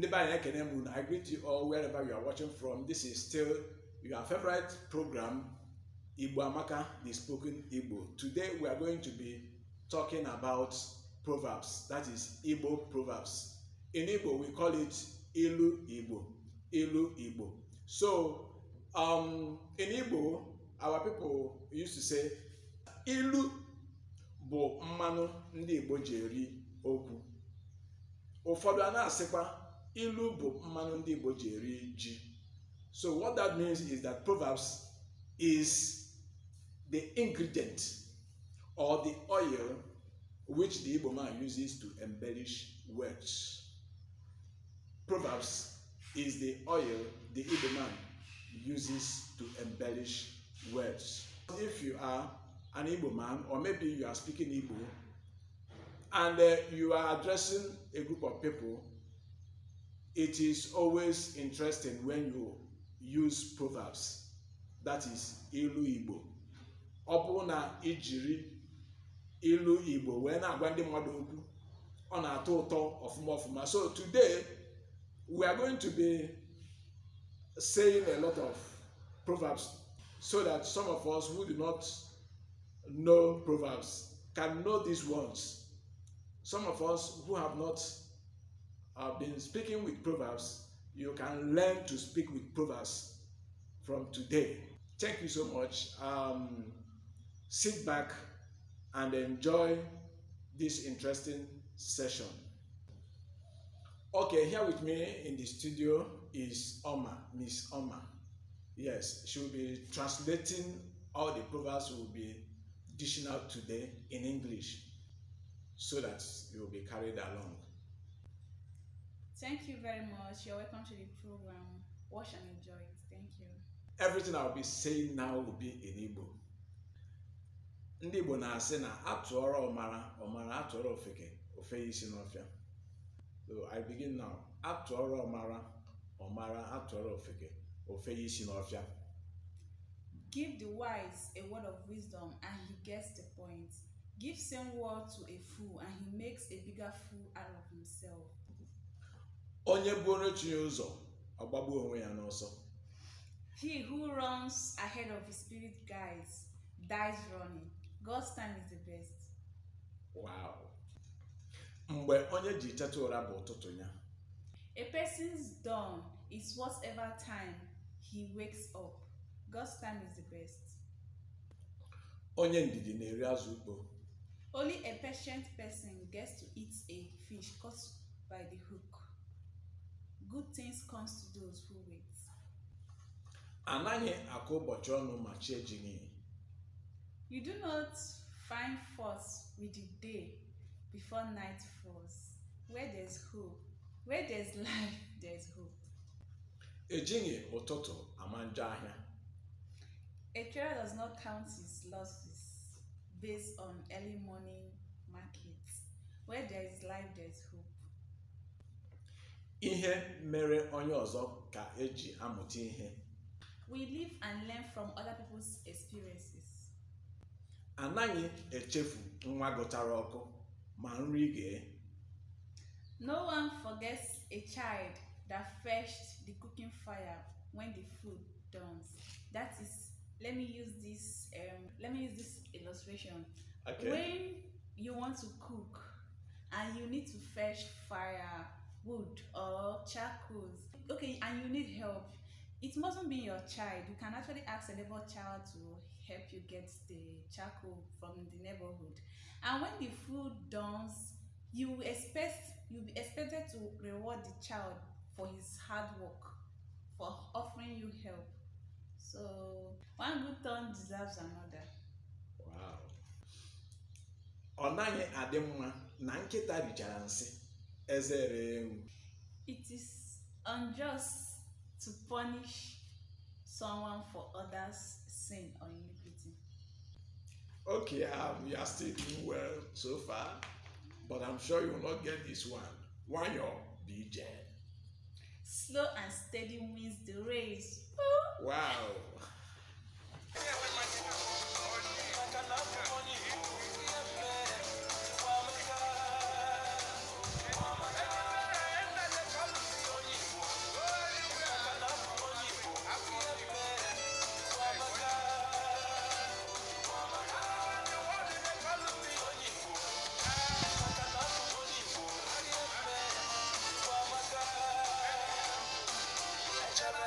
I greet you all wherever you are watching from. This is still your favorite program, Igbo Amaka, the spoken Igbo. Today we are going to be talking about Proverbs, that is Igbo Proverbs. In Igbo we call it Ilu Igbo, Ilu Igbo. So in Igbo, our people used to say, Ilu bụ mmanụ ndị Igbo ji eri okwu. Ụfọdụ a na-asịkwa ilu bụ mmanụ ndị Igbo ji eri ji. So what that means is that Proverbs is the ingredient or the oil which the Igbo man uses to embellish words. Proverbs is the oil the Igbo man uses to embellish words. If you are an Igbo man, or maybe you are speaking Igbo, and you are addressing a group of people, it is always interesting when you use Proverbs, that is Ilu Igbo. Ọ bụrụ na ijiri Ilu Igbo wee na-agwa ndị mmadụ okwu, ọ na-atọ ụtọ ọfụma ọfụma. So today we are going to be saying a lot of Proverbs so that some of us who do not know Proverbs can know these ones. Some of us who have not been speaking with Proverbs, you can learn to speak with Proverbs from today. Thank you so much. Sit back and enjoy this interesting session. Okay, here with me in the studio is Oma, Miss Oma. Yes, she will be translating all the Proverbs we will be dishing out today in English, so that you will be carried along. Thank you very much. You're welcome to the program. Watch and enjoy it. Thank you. Everything I'll be saying now will be in Igbo. Ndị Igbo na-asị na atụọrọ ọmara, ọmara atụọrọ ofeke, ofe isi n'ọfịa. So I begin now. Atụọrọ ọmara, ọmara atụọrọ ofeke, ofe isi n'ọfịa. Give the wise a word of wisdom and he gets the point. Give same word to a fool and he makes a bigger fool out of himself. Onye buoro chi ụzọ, ọgbagbu onwe ya n'ọsọ. He who runs ahead of his spirit guides dies running. God's time is the best. Wow. Mgbe onye ji teta ụra bụ ụtụtụ ya. A person's dawn is whatever time he wakes up. God's time is the best. Onye ndidi na-eri azụ ukpo. Only a patient person gets to eat a fish caught by the hook. Good things comes to those who wait. Anaghị akụ ụbọchị ọnụ ma chi ejighị. You do not find fault with the day before night falls. Where there's hope, where there's life, there's hope. Ejighị ụtụtụ ama njọ ahịa. A trader does not count his losses based on early morning markets. Where there is life, there is hope. Ihe mere onye ọzọ ka eji amụta ihe. We live and learn from other people's experiences. Anaghị echefu nwa gụtara ọkụ ma nri gee. No one forgets a child that fetched the cooking fire when the food dawns. That is, let me use this illustration. Okay. When you want to cook and you need to fetch fire, wood or charcoals, okay, and you need help, it mustn't be your child. You can actually ask a neighbor child to help you get the charcoal from the neighborhood. And when the food dawns, you'll be expected to reward the child for his hard work, for offering you help. So one good turn deserves another. Wow. Ọ naghị adị mma na nkịta richara nsị, eze ree ewu. It is unjust to punish someone for others' sin or iniquity. Okay, we are still doing well so far, but I'm sure you will not get this one. Why your BJ? Slow and steady wins the race. Wow. I